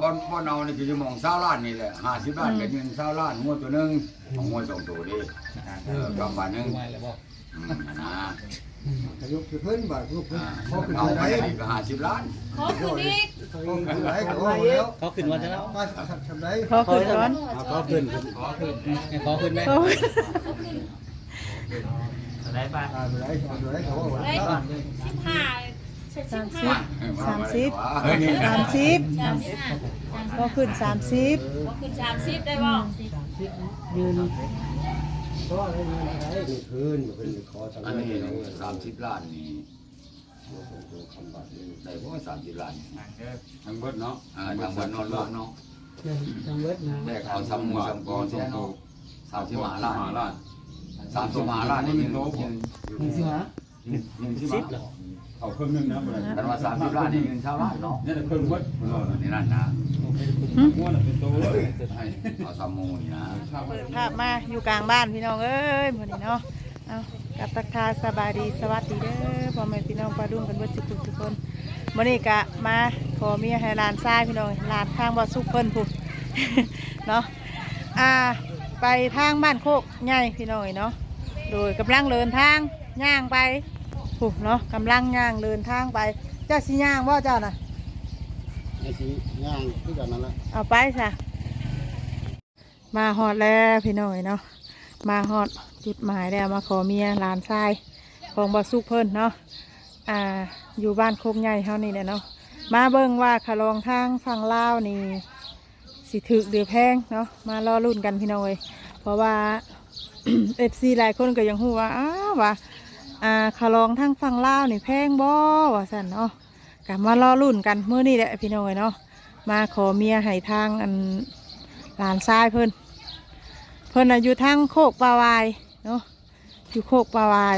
ບ່ອນ ບ່ອນເອົານີ້ກໍຢູ່ໝ່ອງຊາວລ້ານນີ້ແຫຼະ ຫ້າສິບລ້ານ ອືມ ກໍຢືນຊາວລ້ານ ງົວຕົວໜຶ່ງ ອືມ ງົວສອງໂຕເດ້ ເອີ ກຳບາດໜຶ່ງ ອືມ ຫັ້ນນະ ອືມ ກໍຍົກຂຶ້ນ ບາດຍົກຂຶ້ນ ອ່າ ຂໍຂຶ້ນ ເອົາໄປ ເທົ່າໃດ ກໍຫ້າສິບລ້ານ ຂໍຂຶ້ນອີກ ຂໍຂຶ້ນຫຼາຍກໍເອົາແລ້ວ ຂໍຂຶ້ນວ່າຊັ້ນເນາະ ວ່າຊັ້ນໃດ ຂໍຂຶ້ນກ່ອນ ເອົາ ຂໍຂຶ້ນ ຂໍຂຶ້ນແມ່ ຂໍຂຶ້ນ ເທົ່າໃດບາດ ເທົ່າໃດ ເທົ່າໃດ ເອົາ ເອົາ ເອົາ ສິບຫ້າ ສາມສິບ ສາມສິບ ສາມສິບ ສາມສິບ ບໍ່ຂຶ້ນສາມສິບ ບໍ່ຂຶ້ນສາມສິບໄດ້ບໍ່? ອືມ ສາມສິບ ຢືນ ບໍ່ໄດ້ເງິນເທົ່າໃດ ຄືນ ບໍ່ຂຶ້ນ ຂໍສາມສິບ ອັນນີ້ສາມສິບລ້ານນີ້ ໄດ້ບໍ່ສາມສິບລ້ານນີ້ ທັງເບິດເນາະ ເອີ ທັງເບິດເນາະ ລວມເນາະ ທັງເບິດນະ ແລກເອົາສຳໝູສຳກອນສອງໂຕ ສາມສິບຫ້າລ້ານ ສາມສິບຫ້າລ້ານນີ້ ໜຶ່ງໂຕ ໜຶ່ງສິບຫ້າ ໜຶ່ງສິບ ສິບເນາະ ເອົາເຄິ່ງໜຶ່ງນະ ຄັນວ່າສາມສິບລ້ານນີ້ ເງິນຊາວລ້ານເນາະ ຍັງໄດ້ເພີ່ມເບິດ ເອີ ໃນນັ້ນນະ ງົວນະເປັນໂຕເລີຍ ໃຫ້ເອົາສາມໝູນີ້ນະ ເປີດພາບມາຢູ່ກາງບ້ານພີ່ນ້ອງເອີຍ ມື້ນີ້ເນາະ ເອົາ ກັບທັກທາຍສະບາຍດີ ສະຫວັດດີເດີ ພໍ່ແມ່ພີ່ນ້ອງປ້າລຸງກັນເບິດທຸກຜູ້ທຸກຄົນ ມື້ນີ້ກະມາຂໍເມຍໃຫ້ຫຼານຊາຍພີ່ນ້ອງ ຫຼານທາງບໍ່ສຸກເພິ່ນພຸ້ນເນາະ ອ່າ ໄປທາງບ້ານໂຄກໃຫຍ່ພີ່ນ້ອງເອີຍເນາະ ໂດຍກຳລັງເດີນທາງ ຍ່າງໄປພຸ້ນເນາະ ກຳລັງຍ່າງເດີນທາງໄປ ເຈົ້າຊິຍ່າງບໍ່ເຈົ້ານະ? ແມ່ນ ຊິຍ່າງຄືກັນນັ້ນແຫຼະ ເອົາໄປຊະ ມາຮອດແລ້ວພີ່ນ້ອງເອີຍເນາະ ມາຮອດຈຸດໝາຍແລ້ວ ມາຂໍເມຍຫຼານຊາຍຂອງບໍ່ສຸກເພິ່ນເນາະ ອ່າ ຢູ່ບ້ານໂຄກໃຫຍ່ເຮົານີ້ແຫຼະເນາະ ມາເບິ່ງວ່າຂະຫຼອງທາງຝັ່ງລາວນີ້ ຊິຖືກຫຼືແພງເນາະ ມາລໍລຸ້ນກັນພີ່ນ້ອງເອີຍ ເພາະວ່າ ເອັຟຊີ ຫຼາຍຄົນກໍຢາກຮູ້ວ່າ ອ້າວ ວ່າ ອ່າ ຂະຫຼອງທາງຝັ່ງລາວນີ້ແພງບໍ່ ວ່າຊັ້ນເນາະ ກໍມາລໍລຸ້ນກັນມື້ນີ້ແຫຼະພີ່ນ້ອງເອີຍເນາະ ມາຂໍເມຍໃຫ້ທາງ ອັນ ຫຼານຊາຍເພິ່ນ ເພິ່ນນະຢູ່ທາງໂຄກປ່າຫວາຍເນາະ ຢູ່ໂຄກປ່າຫວາຍ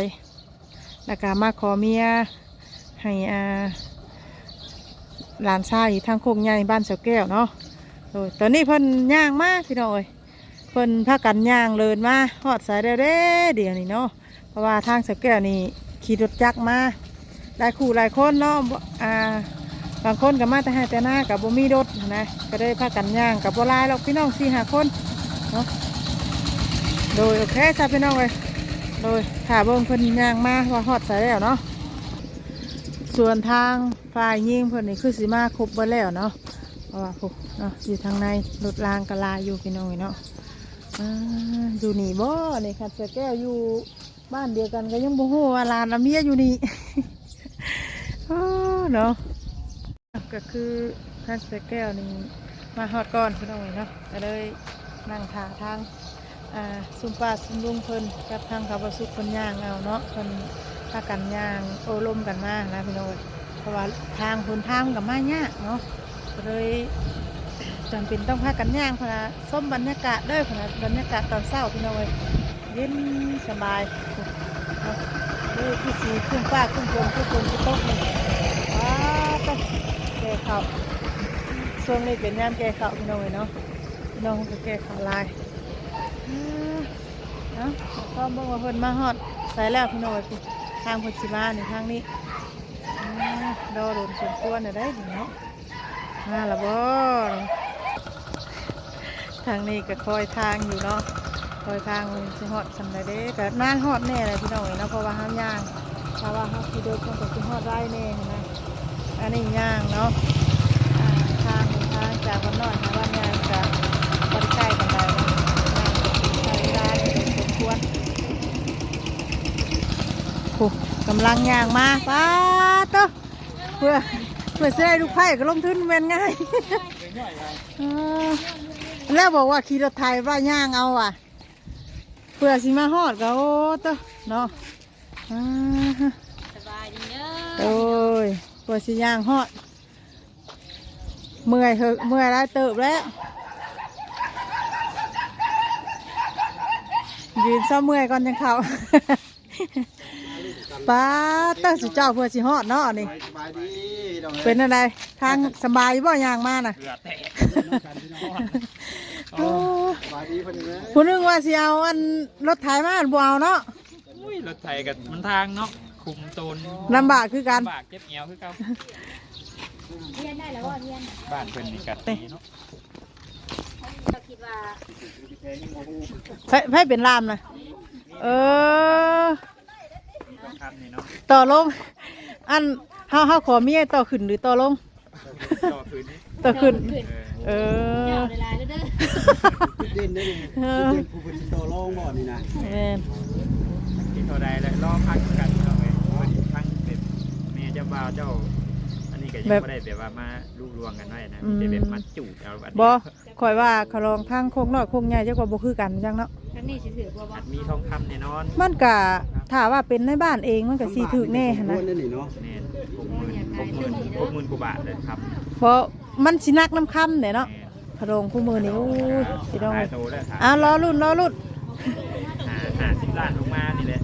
ແລ້ວກໍມາຂໍເມຍໃຫ້ ອ່າ ຫຼານຊາຍຢູ່ທາງໂຄກໃຫຍ່ບ້ານສາວແກ້ວເນາະ ໂດຍ ຕອນນີ້ເພິ່ນຍ່າງມາພີ່ນ້ອງເອີຍ ເພິ່ນພາກັນຍ່າງເດີນມາຮອດໃສແລ້ວເດ້ ດຽວນີ້ເນາະ ເພາະວ່າທາງສາວແກ້ວນີ້ຂີ່ລົດຈັກມາ ຫຼາຍຄູ່ຫຼາຍຄົນເນາະ ບໍ່ ອ່າ ບາງຄົນກໍມາແຕ່ໄຮ່ແຕ່ນາ ກໍບໍ່ມີລົດຫັ້ນນະ ກໍເລີຍພາກັນຍ່າງ ກໍບໍ່ຫຼາຍດອກພີ່ນ້ອງ ສີ່ຫ້າຄົນເນາະ ໂດຍ ໂອເຄຊະພີ່ນ້ອງເອີຍ ໂດຍ ຖ້າເບິ່ງເພິ່ນຍ່າງມາວ່າຮອດໃສແລ້ວເນາະ ສ່ວນທາງຝ່າຍຍິງເພິ່ນນີ້ຄືຊິມາຄົບເບິດແລ້ວເນາະ ເພາະວ່າ ໂອ້ ເນາະ ຢູ່ທາງໃນລົດລາງກໍຫຼາຍຢູ່ພີ່ນ້ອງເອີຍເນາະ ອ່າ ຢູ່ນີ້ບໍ່ນີ້ ຄັນສາວແກ້ວຢູ່ ບ້ານດຽວກັນກໍຍັງບໍ່ຮູ້ວ່າຫຼານລະເມຍຢູ່ນີ້ ໂອ້ ເນາະ ກໍຄືທາງສາແກ້ວນີ້ມາຮອດກ່ອນພີ່ນ້ອງເອີຍເນາະ ກໍເລີຍນັ່ງຖ້າທາງ ອ່າ ຊຸມປ້າຊຸມລຸງເພິ່ນກັບທາງເຖົ້າບໍ່ສຸກເພິ່ນຍ່າງເອົາເນາະ ເພິ່ນພາກັນຍ່າງໂອ້ລົມກັນມານະພີ່ນ້ອງເອີຍ ເພາະວ່າທາງຫົນທາງມັນກໍມາຍາກເນາະ ກໍເລີຍຈຳເປັນຕ້ອງພາກັນຍ່າງ ເພິ່ນວ່າ ຊົມບັນຍາກາດເດີ ເພິ່ນວ່າ ບັນຍາກາດຕອນເຊົ້າພີ່ນ້ອງເອີຍ ເຢັນສະບາຍເນາະ ເອີ ຄືຊິຄຶ້ມຟ້າຄຶ້ມຝົນ ຄືຝົນຊິຕົກນີ້ ວ້າ ແກ່ເຂົ້າ ຊ່ວງນີ້ເປັນຍາມແກ່ເຂົ້າພີ່ນ້ອງເອີຍເນາະ ພີ່ນ້ອງເພິ່ນກໍແກ່ເຂົ້າຫຼາຍ ເອົາ ເອົາ ເບິ່ງວ່າເພິ່ນມາຮອດໃສແລ້ວພີ່ນ້ອງເອີຍ ທາງເພິ່ນຊິມານີ້ທາງນີ້ ອ່າ ລໍດົນສົມຄວນແລ້ວເດ້ນີ້ເນາະ. ມາລະບໍ່? ທາງນີ້ກໍຄອຍທາງຢູ່ເນາະ ຄອຍທາງວ່າຊິຮອດສ່ຳໃດເດ້ ກໍມາຮອດແນ່ແຫຼະພີ່ນ້ອງເອີຍເນາະ ເພາະວ່າເຮົາຍ່າງ ຖ້າວ່າເຮົາຂີ່ລົດມັນກໍຊິຮອດໄວແນ່ຫັ້ນນະ ອັນນີ້ຍ່າງເນາະ ອ່າ ທາງ ທາງຈາກບ້ານນ້ອຍຫາບ້ານໃຫຍ່ກໍບໍ່ໄດ້ໃກ້ປານໃດເນາະ ຍ່າງກໍໃຊ້ເວລາແດ່ສົມຄວນ ໂອ້ ກຳລັງຍ່າງມາ ປາດໂທ້ ເພື່ອ ເພື່ອຊິໄດ້ລູກໃພ້ກໍລົງທຶນແມ່ນງ່າຍ ເອີ ແລ້ວບອກວ່າຂີ່ລົດໄຖວ່າຍ່າງເອົາວ່າ ເພື່ອຊິມາຮອດກໍ ໂອ້ ໂທ້ເນາະ ອ່າ ສະບາຍດີເດີ ໂອ້ຍ ເພື່ອຊິຍ່າງຮອດ ເມື່ອຍເຮີ ເມື່ອຍຫຼາຍເຕີບແລ້ວ ຢືນເຊົາເມື່ອຍກ່ອນຈັ່ງເຂົ້າ. ປາດ ຕັ້ງສຸເຈົ້າເພື່ອຊິຮອດເນາະນີ້ ສະບາຍດີ ເປັນຈັ່ງໃດ ທາງສະບາຍບໍ່ ຍ່າງມານະ ເຫື່ອແຕກ ໂອ້ ສະບາຍດີເພິ່ນນີ້ ຜູ້ໜຶ່ງວ່າຊິເອົາອັນລົດໄຖມາ ບໍ່ເອົາເນາະ ໂອ້ຍ ລົດໄຖກໍມັນທາງເນາະ ຄຸມໂຕນ ລຳບາກຄືກັນ ລຳບາກ ເຈັບແອວຄືເກົ່າ ຮຽນໄດ້ແລ້ວບໍ່ຮຽນ? ບ້ານເພິ່ນນີ້ກະຕີເນາະ. ເຈົ້າຄິດວ່າ ໃຜ ໃຜເປັນລ່າມນະ? ເອີ ມີຄຳນີ້ເນາະ ຕໍ່ລົງ. ອັນ ເຮົາ ເຮົາຂໍເມຍຕໍ່ຂຶ້ນຫຼືຕໍ່ລົງ? ຕໍ່ຂຶ້ນ ຕໍ່ຂຶ້ນ. ເອີ ເອີ ເອົາຫຼາຍໆເດີ ຈຸດເດັ່ນເດ້ນີ້. ເອີ ຈຸດເດັ່ນຜູ້ເພິ່ນຊິຕໍ່ລອງບໍ່ນີ້ນະ? ແມ່ນ ຊິເທົ່າໃດແຫຼະ ລໍຟັງກັນເນາະ. ເອີ ເພິ່ນທາງເປັນແມ່ເຈົ້າບ່າວເຈົ້າ ອັນນີ້ກໍຍັງ ແບບ ບໍ່ໄດ້ແບບວ່າມາລຸລວງກັນໄວ້ນະ ອືມ ມີແຕ່ແບບມາຈູດເອົາ. ບໍ່ ຂ້ອຍວ່າຂະລອງທາງໂຄກນ້ອຍໂຄກໃຫຍ່ຈັກວ່າບໍ່ຄືກັນຈັ່ງເນາະ. ທາງນີ້ຊິຖືກບໍ່? ອາດມີທອງຄຳແນ່ນອນ. ມັນກະ ຖ້າວ່າເປັນໃນບ້ານເອງມັນກະຊິຖືກແນ່ຫັ້ນນະ. ແມ່ນ ຫົກໝື່ນ ຫົກໝື່ນ ຫົກໝື່ນກວ່າບາດເລີຍຄຳ ເພາະມັນຊິໜັກນຳຄຳແຫຼະເນາະ. ແມ່ນ ຂະດອງຄູ່ມື້ນີ້ ໂອ້ຍ ພີ່ນ້ອງເອີຍ. ອ່າ ລໍລຸ້ນ ລໍລຸ້ນ ຫ້າ ຫ້າສິບລ້ານລົງມານີ້ແຫຼະ.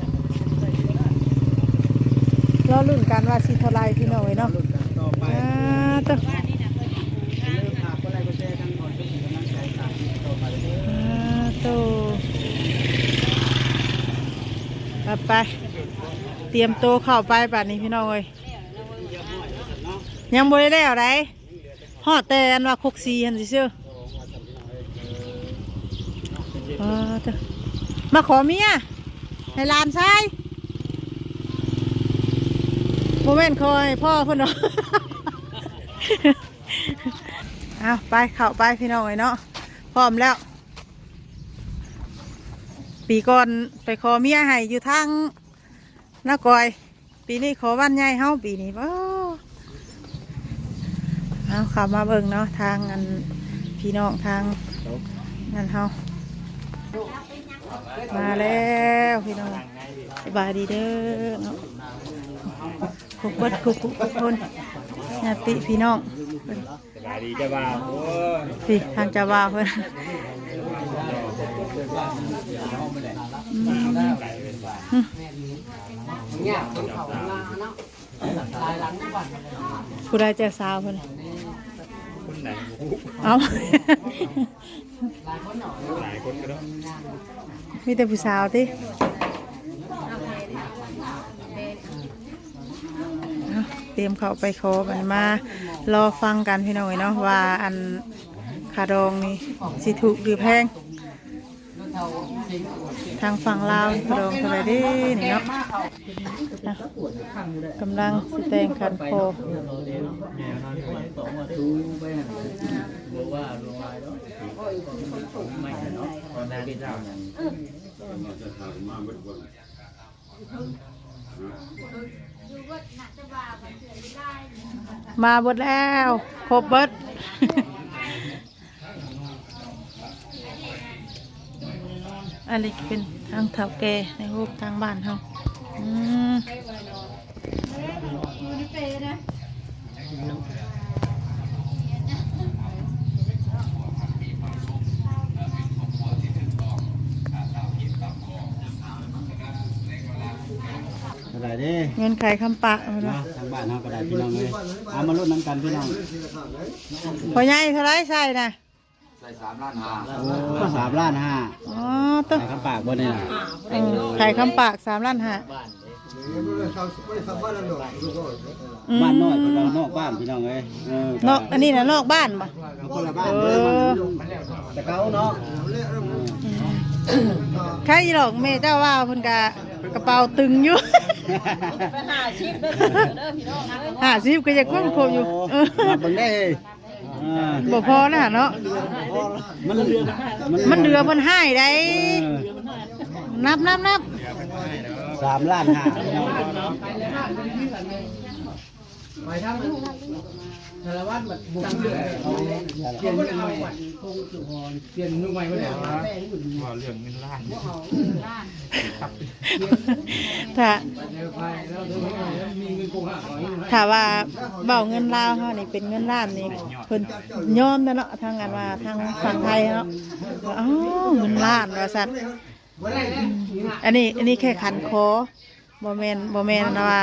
ລໍລຸ້ນກັນວ່າຊິເທົ່າໃດພີ່ນ້ອງເອີຍເນາະ. ລໍລຸ້ນກັນຕໍ່ໄປ ອ່າ ໂຕ ຢ່າລືມຝາກກົດໄລກົດແຊທາງບ່ອນເພື່ອເປັນກຳລັງໃຈ ຕາມຕິດຕໍ່ໄປເດີ. ອ່າ ໂຕ ໄປ ໄປ ຕຽມໂຕເຂົ້າໄປບາດນີ້ພີ່ນ້ອງເອີຍ. ຍັງບໍ່ໄດ້ແລ້ວໃດ ຮອດແຕ່ອັນວ່າຄົກສີຫັ້ນຊື່ໆ. ອ່າ ເຈົ້າ ມາຂໍເມຍໃຫ້ຫຼານຊາຍ ບໍ່ແມ່ນຂໍໃຫ້ພໍ່ເພິ່ນດອກ. ເອົາ ໄປ ເຂົ້າໄປພີ່ນ້ອງເອີຍເນາະ. ພ້ອມແລ້ວ ປີກ່ອນໄປຂໍເມຍໃຫ້ຢູ່ທາງນາກອຍ. ປີນີ້ຂໍບ້ານໃຫຍ່ເຮົາປີນີ້. ໂອ້ ເອົາ ເຂົ້າມາເບິ່ງເນາະ ທາງອັນ ພີ່ນ້ອງທາງນັ້ນເຮົາ ມາແລ້ວພີ່ນ້ອງ. ສະບາຍດີເດີເນາະ ຄົບເບິດ ຄົບ ຄົບຄົນ ຍາດຕິພີ່ນ້ອງ. ສະບາຍດີເຈົ້າບ່າວ. ໂອ້ຍ ພີ່ ທາງເຈົ້າບ່າວເພິ່ນ ອືມ ຜູ້ໃດເຈົ້າສາວເພິ່ນ? ຄົນໃດ? ເອົ້າ ຫຼາຍຄົນກໍໄດ້ ມີແຕ່ຜູ້ສາວຕິ? ເອົາ ຕຽມເຂົ້າໄປຂໍ ບັດນີ້ມາລໍຟັງກັນພີ່ນ້ອງເອີຍເນາະ ວ່າອັນຄ່າດອງນີ້ຊິຖືກຫຼືແພງ. ທາງຝັ່ງລາວຄ່າດອງເທົ່າໃດເດ້ນີ້ເນາະ. ອ່ະ ກຳລັງຊິແຕ່ງຂັນຂໍ. ມາເບິດແລ້ວ ຄົບເບິດ. ອັນນີ້ເປັນທາງເຖົ້າແກ່ໃນຮູບທາງບ້ານເຮົາ. ອືມ. ເທົ່າໃດເດ້? ເງິນໄຂຄຳປາກເນາະ ເນາະ ທາງບ້ານເຮົາກໍໄດ້ພີ່ນ້ອງເອີຍ. ເອົາມາລຸ້ນນຳກັນພີ່ນ້ອງ. ພໍ່ໃຫຍ່ເທົ່າໃດໃສ່ນະ? ໃສ່ສາມລ້ານຫ້າ. ໂອ້ ສາມລ້ານຫ້າ. ອໍ ໂຕ ໄຂຄຳປາກບໍ່ນີ້ນະ? ເອີ ໄຂຄຳປາກສາມລ້ານຫ້າ. ອືມ ບ້ານນ້ອຍເພິ່ນວ່ານອກບ້ານພີ່ນ້ອງເອີຍ. ເອີ ນອກ ອັນນີ້ນະນອກບ້ານບໍ່? ຄົນລະບ້ານເດີ. ເອີ ແຕ່ເກົ່າເນາະ. ອືມ ໃຄຢູ່ດອກ ແມ່ເຈົ້າວ່າເພິ່ນກະກະເປົາຕຶງຢູ່. ເປັນຫ້າສິບເດີພີ່ນ້ອງເອີຍ. ຫ້າສິບກໍຍັງຄົບຢູ່. ໂອ້ ເອີ ນັບເບິ່ງເດ້. ອ່າ ບໍ່ພໍແລ້ວເນາະ ມັນ ມັນເຫຼືອເພິ່ນໃຫ້ໄດ໋. ເອີ ນັບ ນັບ ນັບ ສາມລ້ານຫ້າ. ໄປທາງສາລະວັດບັດ ບໍ່ເຫຼືອ ປ່ຽນໃໝ່ ປ່ຽນໃໝ່. ເວົ້າເລື່ອງເງິນລ້ານ ຖ້າ ຖ້າວ່າເວົ້າເງິນລາວເຮົານີ້ເປັນເງິນລ້ານນີ້ ເພິ່ນຍອມແລ້ວເນາະ ທາງອັນວ່າທາງຝັ່ງໄທເນາະ. ເອົາ ເງິນລ້ານວ່າຊັ້ນ. ອັນນີ້ ອັນນີ້ແຄ່ຂັນຂໍ ບໍ່ແມ່ນ ບໍ່ແມ່ນວ່າ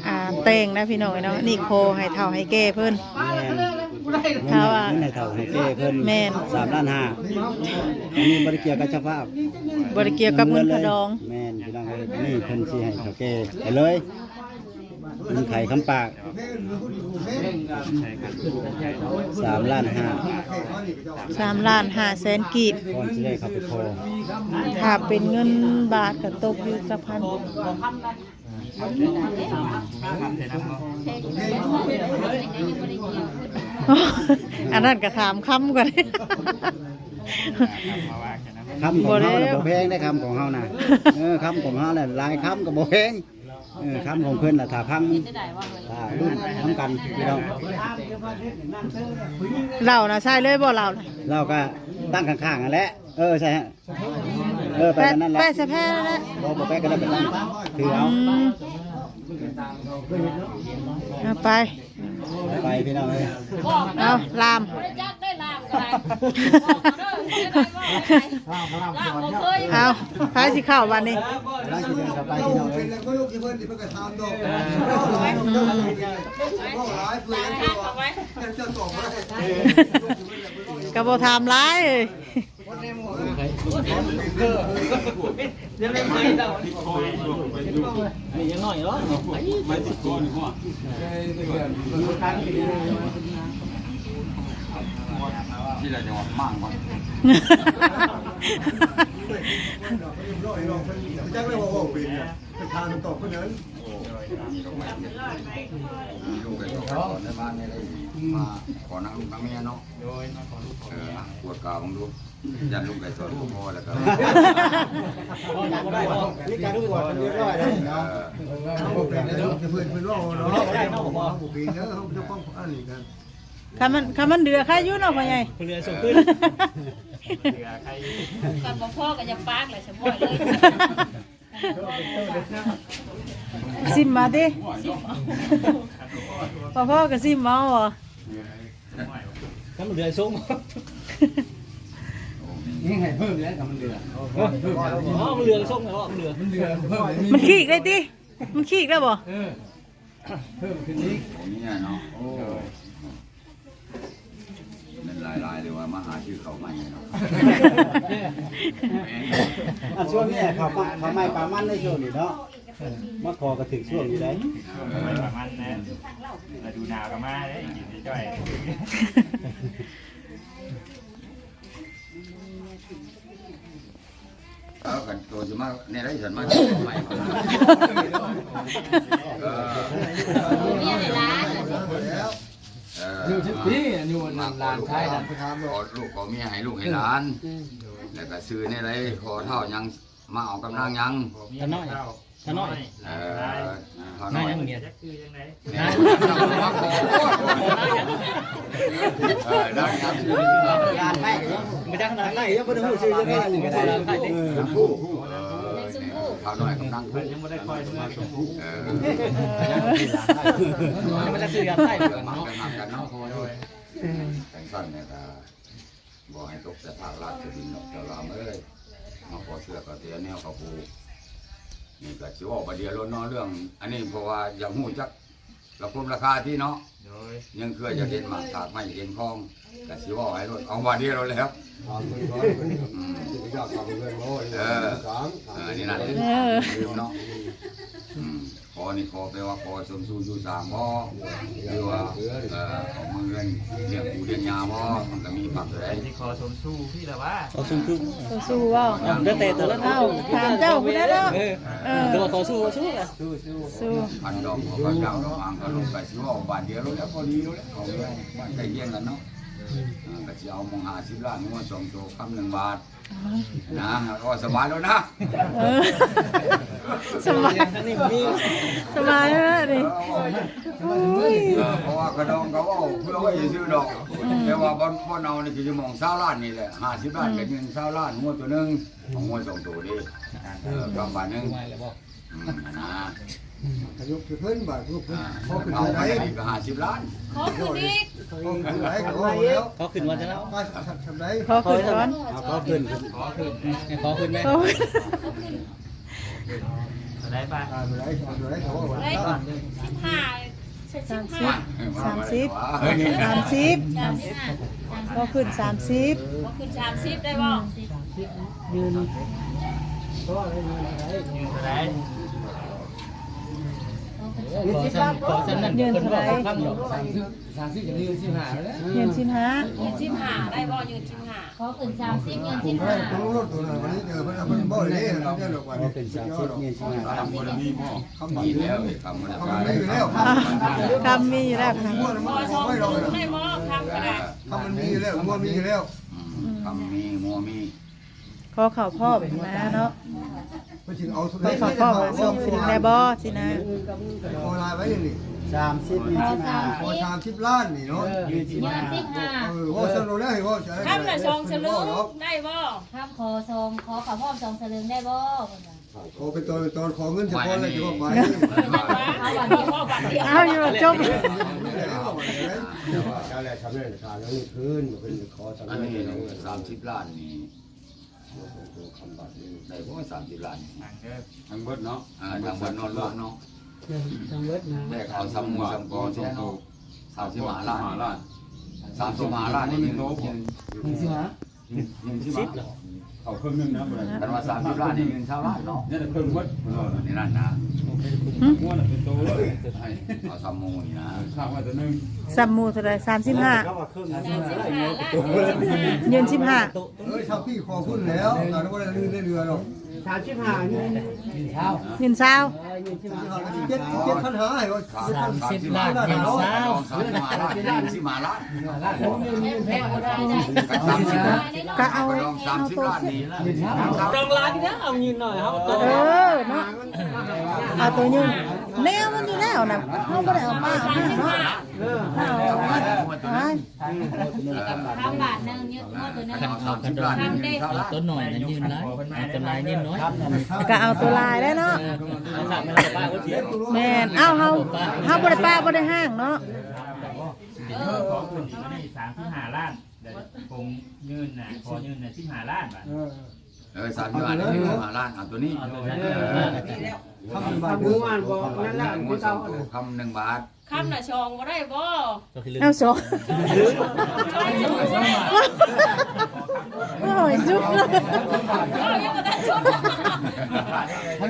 ອ່າ ແຕ່ງນະພີ່ນ້ອງເອີຍເນາະ. ນີ້ຂໍໃຫ້ເຖົ້າໃຫ້ແກ່ເພິ່ນ. ແມ່ນ ຖ້າວ່າ ເງິນໃຫ້ເຖົ້າໃຫ້ແກ່ເພິ່ນ. ແມ່ນ ສາມລ້ານຫ້າ. ອັນນີ້ບໍ່ໄດ້ກ່ຽວກັບເຈົ້າພາບ ບໍ່ໄດ້ກ່ຽວກັບເງິນຄ່າດອງ. ແມ່ນ ພີ່ນ້ອງເອີຍ ນີ້ເພິ່ນຊິໃຫ້ເຖົ້າແກ່ໄປເລີຍ. ບຸນໄຂຄຳປາກ ສາມລ້ານຫ້າ ສາມລ້ານຫ້າແສນກີບ ກ່ອນຊິໄດ້ເຂົ້າໄປຂໍ ຖ້າເປັນເງິນບາດກໍຕົກຢູ່ຈັກພັນ ອັນນັ້ນກໍຖາມຄຳກ່ອນ ຄຳຂອງເຮົານະບໍ່ແພງເດ້ ຄຳຂອງເຮົານະ ເອີ ຄຳຂອງເຮົານະ ຫຼາຍຄຳກໍບໍ່ແພງ ເອີ ຄຳຂອງເພິ່ນລະ ຖ້າຟັງ ຖ້າລຸ້ນນຳກັນພີ່ນ້ອງ ເຫຼົ້ານະໃສ່ເລີຍບໍ່ ເຫຼົ້ານະ ເຫຼົ້າກະຕັ້ງຂ້າງໆຫັ້ນແຫຼະ ເອີ ໃສ່ ເອີ ໄປ ໄປ ນັ້ນແຫຼະ ແປະໃສ່ແຜ່ນັ້ນແຫຼະ ບໍ່ ບໍ່ແປະກໍໄດ້ ໄປຕັ້ງ ຖືເອົາ ອືມ ເອົາໄປ ໄປພີ່ນ້ອງເອີຍ ເອົາລາມ ເອົາ ໃຜຊິເຂົ້າບາດນີ້ ກຳລັງຊິເດີນເຂົ້າໄປພີ່ນ້ອງເອີຍ ກໍບໍ່ຖາມຫຼາຍ ມາຂໍນຳລູກນຳເມຍເນາະ ໂດຍ ມາຂໍລູກຂໍເມຍ ເອີ ກວດກາເບິ່ງດູ ຢ້ານລຸງໄກສອນບໍ່ພໍແລ້ວກໍ ມີການກວດເປັນທີ່ຮຽບຮ້ອຍແລ້ວເນາະ ເອີ ບໍ່ເປັນແລ້ວ ເພິ່ນ ເພິ່ນເວົ້າເນາະ ບໍ່ເປັນເດີ ເຮົາບໍ່ໄດ້ຟັງອັນນີ້ກັນ ຄັນມັນ ຄັນມັນເດືອໃຄຢູ່ເນາະພໍ່ໃຫຍ່ ເຫຼືອສົງຂຶ້ນ ເຫຼືອໃຄຢູ່ ຄັນບໍ່ພໍກໍຢ່າປາກແຫຼະ ສະບອຍເລີຍ ຊິມມາຕິ ຊິມເອົາ ບໍ່ພໍກໍຊິມເອົາບໍ ຖ້າມັນເຫຼືອສົ່ງ ຍິງໃຫ້ເພີ່ມແລ້ວ ຖ້າມັນເຫຼືອ ເອີ ເອີ ມັນເຫຼືອສົ່ງແລ້ວ ມັນເຫຼືອ ມັນເຫຼືອເພີ່ມ ມັນຄີກໄດ້ຕິ ມັນຄີກໄດ້ບໍ່ ເອີ ເພີ່ມຂຶ້ນອີກ ໂອ້ ນີ້ເນາະ ໂອ້ ແມ່ນຫຼາຍໆ ຫຼືວ່າມາຫາຊື້ເຂົ້າໃໝ່ເນາະ ອັນຊ່ວງນີ້ເຂົ້າປາ ເຂົ້າໃໝ່ປາມັນໃນຊ່ວງນີ້ເນາະ ມາຂໍກໍຖືກຊ່ວງຢູ່ໃດ ປາມັນນະ ລະດູໜາວກໍມາເດ້ ກິນຈ່ອຍ ເອີ ຄັນໂຕຊິມາແນວໃດ ສັນມາໃໝ່ ເອີ ເມຍໃຫ້ຫຼານ ເອີ ອາຍຸສິບປີ ອາຍຸຫຼານຊາຍນັ້ນ ຂໍລູກຂໍເມຍໃຫ້ລູກໃຫ້ຫຼານ ແລ້ວກໍຊື່ແນວໃດ ພໍ່ເຖົ້າຫຍັງ ມາເອົາກັບນາງຫຍັງ ຕານ້ອຍ ຕານ້ອຍ ເອີ ເຖົ້ານ້ອຍ ນາງຫຍັງນີ້ ຊື່ຈັ່ງໃດ ເອີ ນາງຫຍັງ ນາງຫຍັງ ບໍ່ຈັກນາງໃດ ຍັງບໍ່ໄດ້ຮູ້ຊື່ຈັກນາງ ເອີ ເຖົ້ານ້ອຍກັບນາງ ຍັງບໍ່ໄດ້ຄ່ອຍເມືອ ເອີ ຍັງບໍ່ຈັກຊື່ກັນໄດ້ ເອີ ເນາະ ເອີ ຈັ່ງຊັ້ນແລ້ວກໍ ບໍ່ໃຫ້ຕົກໃສ່ພາກລາດຊະດິນດອກເຈົ້າຫຼານເອີຍ ມາຂໍເຊື່ອກໍເສຍແນວເຂົາປູກ ນີ້ກໍຊິເວົ້າບາດດຽວໂລດເນາະ ເລື່ອງອັນນີ້ ເພາະວ່າຢາກຮູ້ຈັກລາຄາລາຄາຕິເນາະ ໂດຍ ຍັງເຄືອຢາກເຫັນໝາກຖາກໄມ້ເຫັນຂອງ ກໍຊິເວົ້າໃຫ້ໂລດ ເອົາບາດດຽວໂລດແລ້ວ ອືມ ເອີ ເອີ ນີ້ນະ ເອີ ລືມເນາະ ອືມ ຂໍນີ້ຂໍແປວ່າຂໍສົມສູ່ຢູ່ສ້າງບໍ່ ຫຼືວ່າ ເອີ ເອົາມາເຮືອນລ້ຽງປູລ້ຽງຍ່າບໍ່ ມັນກໍມີປັບເທົ່າໃດ ຊິຂໍສົມສູ່ພີ້ລະວ່າ ຂໍສົມສູ່ ຂໍສູ່ເວົ້າ ເອີ ແຕ່ແຕ່ລະເທົ່າ ຖາມເຈົ້າຜູ້ໃດເນາະ ເອີ ເອີ ແຕ່ວ່າຂໍສູ່ ຂໍສູ່ລະ ສູ່ ສູ່ ຄັນດອກບໍ່ຄັນດອກດອກມາກໍລົງໄປຊິເວົ້າບາດດຽວໂລດແລ້ວ ພໍດີໂລດແລ້ວ ເອົາເລື່ອງບ້ານໃກ້ຄຽງກັນເນາະ ເອີ ກໍຊິເອົາມອງຫ້າສິບລ້ານ ງົວສອງໂຕ ຄຳໜຶ່ງບາດ ນະ ກໍສະບາຍແລ້ວນະ ເອີ ສະບາຍ ສະບາຍແລ້ວນີ້ ໂອ້ຍ ເອີ ເພາະວ່າຂະດອງກໍເວົ້າເພື່ອໄວ້ຊື່ໆດອກ ແຕ່ວ່າບ່ອນ ບ່ອນເອົານີ້ຄືມອງຊາວລ້ານນີ້ແຫຼະ ຫ້າສິບລ້ານ ອືມ ກໍເງິນຊາວລ້ານ ງົວໂຕໜຶ່ງ ເອົາງົວສອງໂຕເດ້ ເອີ ກຳບາດໜຶ່ງ ອືມ ນະ ອືມ ອາຍຸຄືເພິ່ນບາດລູກເພິ່ນ ອ່າ ຂໍຂຶ້ນເທົ່າໃດ ກໍຫ້າສິບລ້ານ ຂໍຂຶ້ນອີກ ຂໍຂຶ້ນເທົ່າໃດກໍວ່າແລ້ວ ຂໍຂຶ້ນວ່າຈັ່ງໃດ ຂໍຂຶ້ນກ່ອນ ຂໍຂຶ້ນ ຂໍຂຶ້ນແມ່ ຂໍຂຶ້ນ ເທົ່າໃດບາດ ອ່າ ເທົ່າໃດ ເທົ່າໃດກໍວ່າ ເທົ່າໃດ ສິບຫ້າ ສາມສິບ ສາມສິບ ສາມສິບ ຂໍຂຶ້ນສາມສິບ ຂໍຂຶ້ນສາມສິບໄດ້ບໍ່ ອືມ ສາມສິບ ຢືນ ຂໍໄດ້ເງິນເທົ່າໃດ ຢືນເທົ່າໃດ ຂໍ ຂໍສ່ຳ ຂໍສ່ຳນັ້ນ ຍື່ນເພິ່ນເວົ້າເອົາຄຳດອກ ສາມສິບ ສາມສິບກໍຍື່ນສິບຫ້າແລ້ວ ຍື່ນສິບຫ້າ ຍື່ນສິບຫ້າໄດ້ບໍ່? ຍື່ນສິບຫ້າ ຂໍຂຶ້ນສາມສິບ ຍື່ນສິບຫ້າ ໂຕນັ້ນ ເອີ ເພິ່ນເອົາ ເພິ່ນບໍ່ໄດ້ເດ້ ເພິ່ນເອົາຂຶ້ນສາມສິບ ຍື່ນສິບຫ້າ ຄຳບໍ່ໄດ້ມີບໍ່? ຄຳມີແລ້ວ ຄຳບໍ່ໄດ້ ຄຳມີຢູ່ແລ້ວ ຄຳມີຢູ່ແລ້ວ ຂໍສອງສະເຫຼີງໄດ້ບໍ່? ຄຳກໍໄດ້ ຄຳມັນມີຢູ່ແລ້ວ ງົວມີຢູ່ແລ້ວ ອືມ ຄຳມີ ງົວມີ ຂໍເຂົ້າພ້ອມນະເນາະ ເພິ່ນຊິເອົາ ຂໍເຂົ້າພ້ອມສອງສະເຫຼີງໄດ້ບໍ່ຊີ້ນະ? ຂໍຫຼາຍໄວ້ນີ້ ສາມສິບ ຍື່ນສິບຫ້າ ຂໍສາມສິບລ້ານນີ້ເນາະ ເອີ ຍື່ນສິບຫ້າ ເອີ ເວົ້າຊັ້ນໂລດແລ້ວ ໃຫ້ເວົ້າ ຄຳລະສອງສະເຫຼີງໄດ້ບໍ່? ຄຳຂໍສອງ ຂໍເຂົ້າພ້ອມສອງສະເຫຼີງໄດ້ບໍ່? ເພິ່ນວ່າ ຂໍເປັນຕອນເປັນຕອນ ຂໍເງິນສະກ່ອນແລ້ວຈະວ່າໄປ ເອົາບັດດຽວ ເອົາບັດດຽວ ເອົາຢູ່ຈົບ ເຈົ້າແຫຼະ ຊຳເນີຂາຍເງິນຄືນ ເພິ່ນຂໍສຳເນີ ອັນນີ້ສາມສິບລ້ານນີ້ ໄດ້ບໍ່ສາມສິບລ້ານນີ້? ທັງເບິດເນາະ ອ່າ ທັງເບິດເນາະ ລວມເນາະ ທັງເບິດນະ ແບກເອົາສຳໝູສຳກອນແທ້ເນາະ ສາມສິບຫ້າລ້ານ ສາມສິບຫ້າລ້ານນີ້ ໜຶ່ງສິບຫ້າ ໜຶ່ງສິບ ເຂົ້າເຄິ່ງໜຶ່ງນະ ບໍ່ໄດ້ ຄັນວ່າສາມສິບລ້ານນີ້ ເງິນຊາວລ້ານເນາະ ຍັງໄດ້ເຄິ່ງໝົດ ເອີ ໃນນັ້ນນະ ງົວນະເປັນໂຕເລີຍ ໃຫ້ເອົາສຳໝູນີ້ນະ ເອີ ຂ້າງໄວ້ຕົວໜຶ່ງ ສຳໝູເທົ່າໃດ? ສາມສິບຫ້າ ສາມສິບຫ້າລ້ານ ຍື່ນສິບຫ້າ ເອີຍ ຊາວປີຂໍຂຶ້ນແລ້ວ ກໍບໍ່ໄດ້ເຫຼືອດອກ ສາມສິບຫ້າ ຍື່ນຊາວ ເອີ ຍື່ນຊາວ ເຈັດ ເຈັດພັນຫ້າ ໃຫ້ວ່າ ສາມສິບລ້ານ ຍື່ນຊາວ ສາມສິບຫ້າລ້ານ ຊື້ສິບຫ້າລ້ານ ກໍເອົາ ສາມສິບລ້ານນີ້ ສອງລ້ານນີ້ເອົາຢືນໜ້ອຍ ເຮົາ ເອີ ເນາະ ເອົາຕົວຢືນ ແນວມັນຢູ່ແລ້ວນະ ເຮົາບໍ່ໄດ້ເອົາມາເນາະ ເອີ ເອົາມາ ຄຳບາດໜຶ່ງ ຢືນຫົວຕົວໜຶ່ງ ຄັນເອົາ ຄັນເອົາຕົວໜ້ອຍນະຢືນຫຼາຍ ເອົາຕົວຫຼາຍຢືນໜ້ອຍ ກໍເອົາຕົວຫຼາຍແລ້ວເນາະ ເອີ ເອົາຂ້າງມັນກໍປະບໍ່ເສຍ ແມ່ນ ເອົາ ເຮົາ ເຮົາບໍ່ໄດ້ປະບໍ່ໄດ້ຫ້າງເນາະ ເອີ ຂອງເພິ່ນນີ້ສາມສິບຫ້າລ້ານ ແລ້ວຄົງຍື່ນນະ ຂໍຍື່ນນະສິບຫ້າລ້ານບາດ ເອີ ເອີ ສາມສິບຫ້າລ້ານ ເອົາຕົວນີ້ ເອົາຕົວນີ້ ເອີ ຄຳໜຶ່ງບາດ ງວດສອງໂຕ ຄຳໜຶ່ງບາດ ຄຳລະສອງບໍ່ໄດ້ບໍ່? ເອົາສອງ ໂອ້ຍ ສຸດ ທາງ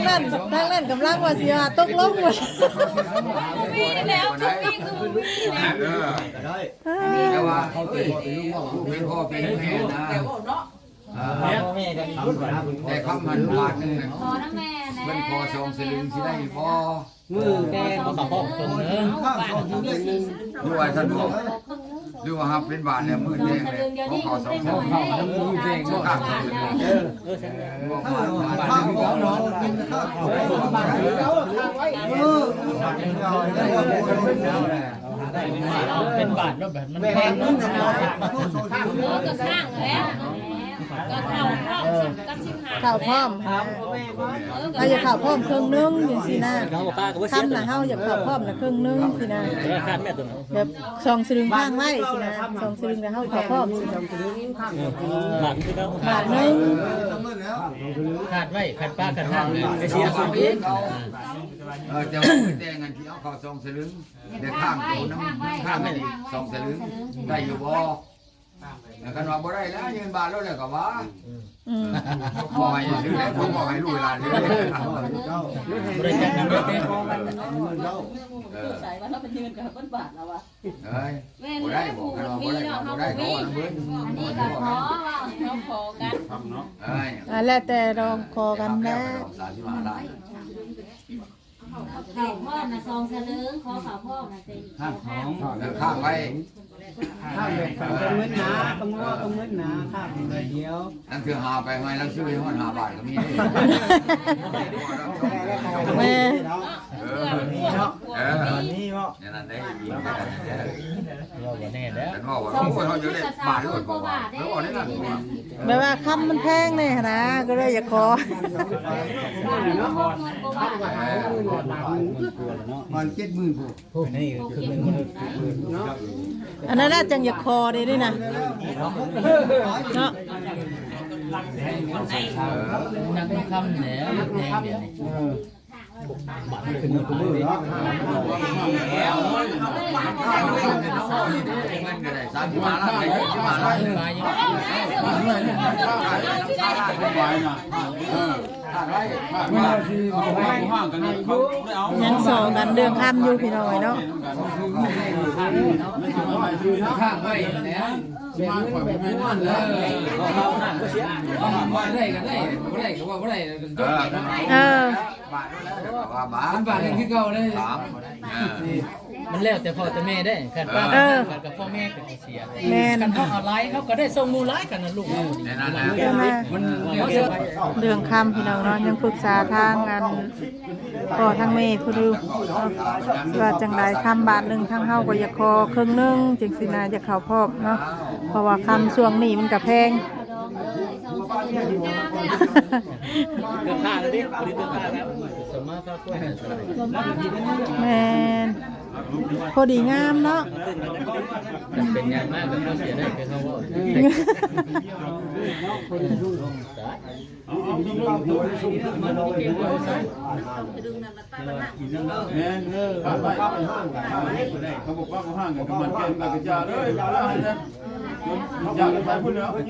ນັ້ນ ທາງນັ້ນກຳລັງວ່າຊິວ່າຕົກລົງ ບໍ່ມີແລ້ວ ບໍ່ມີ ຄືບໍ່ມີແລ້ວ ເອີ ແຕ່ວ່າເຂົາເປັນພໍ່ເປັນແມ່ນະ ອ່າ ແຕ່ຄຳມັນບາດໜຶ່ງນະ ຂໍນຳແມ່ແດ່ ເພິ່ນຂໍສອງສະຫຼຶງຊິໄດ້ບໍ່? ມື້ແຕ່ ຂໍເຂົ້າພ້ອມເຄິ່ງໜຶ່ງ ຫຼືວ່າຊັ້ນບໍ່? ຫຼືວ່າຮັບເປັນບາດແລ້ວມື້ແຕ່ງແລ້ວ ຂໍເຂົ້າສອງສະຫຼຶງ ເອີ ເອີ ເປັນບາດແລ້ວ ແບບມັນແພງເນາະ ເອີ ກໍສ້າງແລ້ວ ກໍເຂົ້າພ້ອມກັບສິບຫ້າ ເຂົ້າພ້ອມ ເຮົາຢາກເຂົ້າພ້ອມເຄິ່ງໜຶ່ງຈັ່ງຊີ້ນະ ຄຳນະ ເຮົາຢາກເຂົ້າພ້ອມນະເຄິ່ງໜຶ່ງຊີ້ນະ ແບບສອງສະຫຼຶງຄ້າງໄວ້ຊີ້ນະ ສອງສະຫຼຶງແລ້ວເຮົາເຂົ້າພ້ອມຊີ້ນະ ບາດໜຶ່ງ ຂາດໄວ້ ຂັນປາກັນຫ້າງ ໄປເສຍສູງອີກ ເອີ ແຕ່ວ່າແຕ່ງອັນທີ່ເອົາເຂົ້າສອງສະຫຼຶງ ແຕ່ຄ້າງໂຕນຳ ຄ້າງໄວ້ອີກສອງສະຫຼຶງ ໄດ້ຢູ່ບໍ່? ແລ້ວຄັນວ່າບໍ່ໄດ້ແລ້ວ ຍື່ນບາດໂລດແລ້ວກໍວ່າ ອືມ ບໍ່ໃຫ້ຊື້ແລ້ວ ບໍ່ໃຫ້ລູກຫຼານຊື້ ບໍ່ໄດ້ຈັດນຳເດ້ ເອີ ໃສ່ວ່າລາວໄປຍື່ນກັບເພິ່ນບາດລະວ່າ ເອີຍ ບໍ່ໄດ້ບໍ່ ຄັນວ່າບໍ່ໄດ້ກໍບໍ່ໄດ້ ຂໍນຳເພິ່ນ ອັນນີ້ກໍຂໍ ເຮົາຂໍກັນ ເອີຍ ອ່າ ແລ້ວແຕ່ລອງຂໍກັນແຫຼະ ສາມສິບຫ້າລ້ານ ເຂົ້າພ້ອມນະ ສອງສະເຫຼີງ ຂໍເຂົ້າພ້ອມນະ ເຕັມ ຂ້າງຂອງ ເອີ ຄ້າງໄວ້ ຂ້າງເປັນເງິນໜາ ກຳງົວກຳເງິນໜາ ຂ້າງເດີດດຽວ ນັ້ນຄືຫາໄປໃໝ່ແລ້ວຊື້ໃຫ້ຮອດຫ້າບາດກໍມີເດ້ ແມ່ນ ເອີ ເອີ ມີເນາະ ເອີ ມີເນາະ ແນວນັ້ນໄດ້ ມີແນວນັ້ນໄດ້ ເວົ້າບໍ່ແນ່ແລ້ວ ເປັນເວົ້າວ່າ ໂອ້ຍ ເຮົາຈະໄດ້ບາດໂລດບໍ່ວ່າ ເອີ ເວົ້າແນວນັ້ນບໍ່ວ່າ ແບບວ່າຄຳມັນແພງແນ່ຫັ້ນນະ ກໍເລີຍຢາກຂໍ ປະມານເຈັດໝື່ນພຸ້ນ ອັນນັ້ນແຫຼະຈັ່ງຢາກຂໍເດ້ນີ້ນະ ເນາະ ນັກຄຳແຫຼະ ແພງດຽວນີ້ ບາດຂຶ້ນມື້ຄືມື້ເນາະ ເງິນກໍໄດ້ສາມສິບຫ້າລ້ານ ໄດ້ຊາວຫ້າລ້ານ ເອີ ຍັງສໍກັນເລື່ອງຄຳຢູ່ພີ່ນ້ອງເອີຍເນາະ. ເອີ ບາດນັ້ນແຫຼະກໍວ່າບາດ ມັນບາດໜຶ່ງຄືເກົ່າເລີຍ. ມັນແລ້ວແຕ່ພໍ່ແຕ່ແມ່ເດ້ ຄັນປ້າ ເອີ ກັບພໍ່ແມ່ເປັນຜູ້ເສຍ. ແມ່ນ ຄັນເຮົາເອົາຫຼາຍ ເຮົາກໍໄດ້ສົ່ງໝູ່ຫຼາຍກັນນະລູກເຮົາ. ເອີ ມັນເລື່ອງຄຳພີ່ນ້ອງເນາະ ຍັງປຶກສາທາງອັນ ພໍ່ທາງແມ່ເພິ່ນຢູ່ ວ່າຈັ່ງໃດ ຄຳບາດໜຶ່ງ ທາງເຮົາກໍຢາກຂໍເຄິ່ງໜຶ່ງຈັ່ງຊີ້ນະ ຢາກເຂົ້າພ້ອມເນາະ ເພາະວ່າຄຳຊ່ວງນີ້ມັນກໍແພງ. ແມ່ນ ພໍດີງາມເນາະ. ເປັນຫຍັງມາກໍເສຍໄດ້ຄືເຮົາເວົ້າ. ແມ່ນ ເອີ ເຂົາບອກວ່າເຂົາຫ່າງກັນກັບມັນແກ່ນກັນກະຢ່າເລີຍ ຢ່າໄປພຸ້ນແລ້ວ ເອີ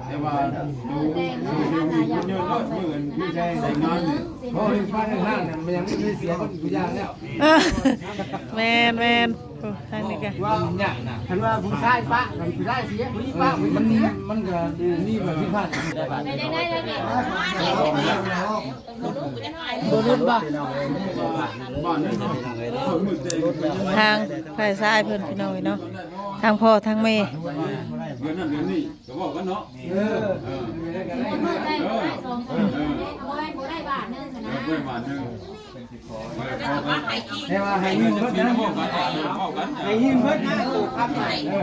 ແຕ່ວ່າໂຕ ໂຕ ໂຕ ເພິ່ນເຍິນເນາະ ມື້ອັນແຕ່ງງານນີ້ ໂອ້ຍ ມາທາງຫ້າງນັ້ນ ມັນຍັງມີເສຍເບິດທຸກຢ່າງແລ້ວ. ເອີ ແມ່ນໆ. ໂອ້ ທາງນີ້ກະ ວ່າຍາກນະ ຄັນວ່າຜູ້ຊາຍປະ ຄັນຜູ້ຊາຍເສຍ ຜູ້ຍິງປະ ຜູ້ຍິງເສຍ ມັນ ມັນກະມີແບບຜິດພາດໄປໄດ້. ບໍ່ຫຼຸດບໍ່ ທາງຝ່າຍຊາຍເພິ່ນພີ່ນ້ອງເອີຍເນາະ ທາງພໍ່ທາງແມ່ ເດືອນນັ້ນເດືອນນີ້ ກໍເວົ້າກັນເນາະ. ເອີ ເອີ ເອີ ບໍ່ໄດ້ບາດໜຶ່ງຫັ້ນນະ ບໍ່ໄດ້ບາດໜຶ່ງ ແຕ່ວ່າໃຫ້ຢືມເບິດນະ ໃຫ້ຢືມເບິດນະ ເອີ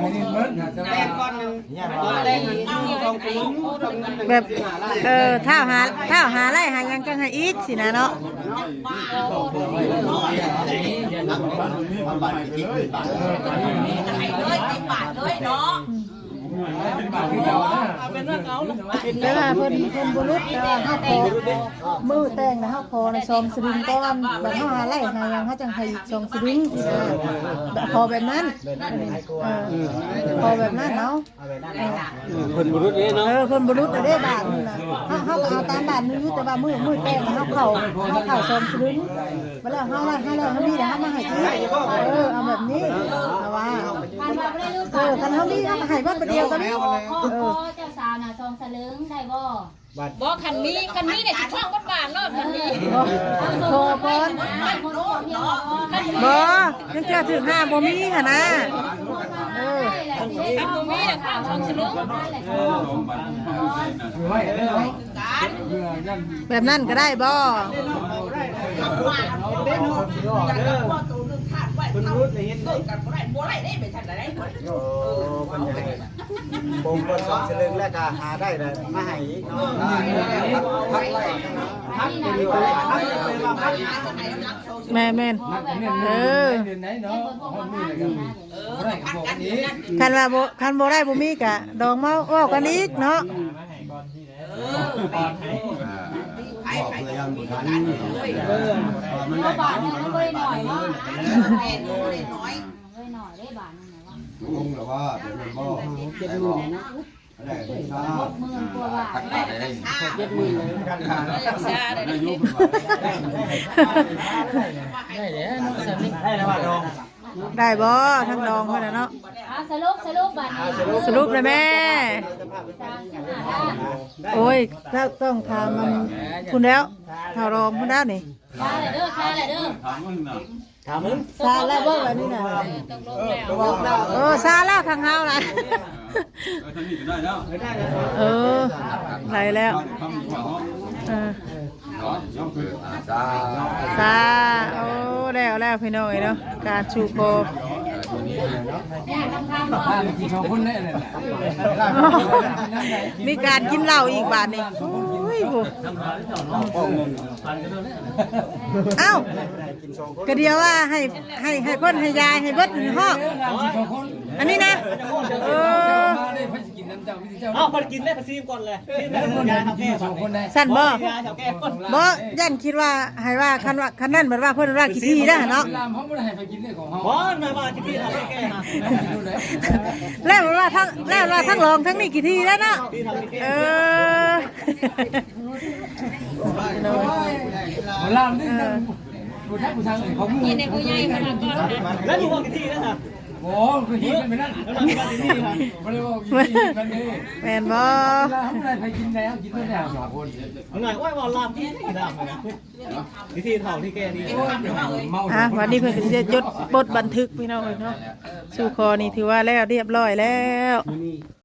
ໃຫ້ຢືມເບິດນະ ແຕ່ກ່ອນນັ້ນ ຕອນແລກນັ້ນມີສອງຄົນ ແບບ ເອີ ຖ້າຫາ ຖ້າຫາໄດ້ຫາຫຍັງຈັ່ງໃຫ້ອີກຊີ້ນະເນາະ. ແຕ່ວ່າເພິ່ນ ເພິ່ນບໍ່ຫຼຸດ ແຕ່ວ່າເຮົາຂໍ ມື້ແຕ່ງນະ ເຮົາຂໍນະ ສອງສະລຶງກ່ອນ ບັດເຮົາຫາໄດ້ຫາຫຍັງ ເຮົາຈັ່ງໃຫ້ອີກສອງສະລຶງຊີ້ນະ ແບບ ຂໍແບບນັ້ນ ເອີ ຂໍແບບນັ້ນເນາະ. ເອີ ເພິ່ນບໍ່ຫຼຸດເດ້ເນາະ ເອີ ເພິ່ນບໍ່ຫຼຸດເດ້ບາດນີ້ນະ ເຮົາ ເຮົາກໍເອົາຕາມບາດນີ້ຢູ່ ແຕ່ວ່າມື້ ມື້ແຕ່ງເຮົາເຂົ້າ ເຮົາເຂົ້າສອງສະລຶງ ບັດແລ້ວເຮົາ ເຮົາ ເຮົາມີແລ້ວເຮົາມາໃຫ້ອີກ ເອີ ເອົາແບບນີ້ ເຮົາວ່າ ເອີ ຄັນເຮົາມີເຮົາກໍໃຫ້ເບິດບາດດຽວກໍມີ ເອີ ຂໍເຈົ້າສາວນະ ສອງສະລຶງໄດ້ບໍ່? ບໍ່ ຄັນມີ ຄັນມີນີ້ຊິທ້ອງເບິດບ້ານໂລດ ຄັນມີ ຂໍກ່ອນ ບໍ່ ຍັງເທື່ອຖືກຫ້າບໍ່ມີຫັ້ນນະ ເອີ ຄັນບໍ່ມີແລ້ວຂ້າມສອງສະລຶງ ແບບນັ້ນກໍໄດ້ບໍ່? ເພິ່ນຫຼຸດເຫັນໄດ້ ບໍ່ໄດ້ໄດ້ໄປຊັ້ນໃດ ໂອ້ ເພິ່ນຢາກ ໂປ່ງເພິ່ນສອງສະລຶງແລ້ວກໍຫາໄດ້ແລ້ວມາໃຫ້ອີກເນາະ. ແມ່ນໆ ເອີ ຄັນວ່າບໍ່ ຄັນບໍ່ໄດ້ບໍ່ມີກະດອງມາເວົ້າກັນອີກເນາະ. ບາດນີ້ມັນບໍ່ໄດ້ໜ້ອຍເນາະ ບໍ່ໄດ້ໜ້ອຍເດ້ບາດນີ້ນະ ລົງແລ້ວວ່າ ເປັນແມ່ນບໍ່? ເຈັດໝື່ນເນາະ ເຈັດໝື່ນກວ່າບາດ ເຈັດໝື່ນ ໄດ້ແລ້ວເນາະ ໄດ້ແລ້ວວ່າດອງ ໄດ້ບໍ່ ທັງດອງພຸ້ນນະເນາະ? ອ່າ ສະຫຼຸບ ສະຫຼຸບບາດນີ້ ສະຫຼຸບແລ້ວແມ່ ສາມສິບຫ້າລ້ານ ໂອ້ຍ ຕ້ອງຖາມມັນພຸ້ນແລ້ວ ເຖົ້າດອງພຸ້ນແລ້ວນີ້ ຊາແລ້ວເດີ ຊາແລ້ວເດີ ຖາມເບິ່ງ ຊາແລ້ວບໍ່ບາດນີ້ນະ? ເອີ ຕົກລົງແລ້ວ ເອີ ຊາແລ້ວທາງເຮົານະ ເອີ ທາງນີ້ກໍໄດ້ແລ້ວ ເອີ ໄດ້ແລ້ວ ເອີ ຊາ ໂອ້ ແລ້ວແລ້ວພີ່ນ້ອງເອີຍເນາະ ການສູ່ຄໍ່ ມີການກິນເຫຼົ້າອີກບາດນີ້ ໂອ້ຍ ເອົ້າ ກະດຽວວ່າໃຫ້ ໃຫ້ ໃຫ້ເພິ່ນໃຫ້ຍາຍໃຫ້ເບິດຮອບ ອັນນີ້ນະ ເອີ ເອົາ ເພິ່ນກິນແລ້ວກໍຊີມກ່ອນແຫຼະ ຊີມແລ້ວຢາຍເຖົ້າແກ່ກ່ອນ ສອງຄົນໄດ້ ຊັ້ນບໍ່? ຢາຍເຖົ້າແກ່ກ່ອນ ບໍ່ ຢ້ານຄິດວ່າ ໃຫ້ວ່າ ຄັນວ່າ ຄັນນັ້ນແບບວ່າເພິ່ນວ່າຂີ້ຖີ່ໄດ້ຫັ້ນເນາະ ເວລາເຮົາບໍ່ໄດ້ໃຫ້ໃຜກິນເດ້ ຂອງເຮົາ ບໍ່ ແມ່ນວ່າຂີ້ຖີ່ເຖົ້າແກ່ຫາ ແລ້ວວ່າທັງ ແລ້ວວ່າທັງລອງທັງນີ້ຂີ້ຖີ່ໄດ້ເນາະ ເອີ ບໍ່ລາມນີ້ ເອີ ບໍ່ທັກຜູ້ຊ່າງເຂົາ ກິນໃນຜູ້ໃຫຍ່ເພິ່ນວ່າກ່ອນ ແລ້ວຢູ່ວ່າຂີ້ຖີ່ໄດ້ຫາ ໂອ້ ຄືທີ່ເປັນໄປນັ້ນ ແລ້ວວ່າຂີ້ຖີ່ໄດ້ຫາ ບໍ່ໄດ້ເວົ້າຂີ້ຖີ່ກັນເດ້ ແມ່ນບໍ່? ເວລາເຮົາບໍ່ໄດ້ໃຜກິນແລ້ວ ກິນເບິດແລ້ວສອງຄົນ ເອົາໜ້ອຍ ໂອ້ຍ ວ່າລາບທີ່ລາບນະ ວິທີເຖົ້າທີ່ແກ່ນີ້ ອ່ະ ວັນນີ້ເພິ່ນກໍຊິໄດ້ຈົດບົດບັນທຶກພີ່ນ້ອງເອີຍເນາະ ສູ່ຂໍນີ້ຖືວ່າແລ້ວຮຽບຮ້ອຍແລ້ວ.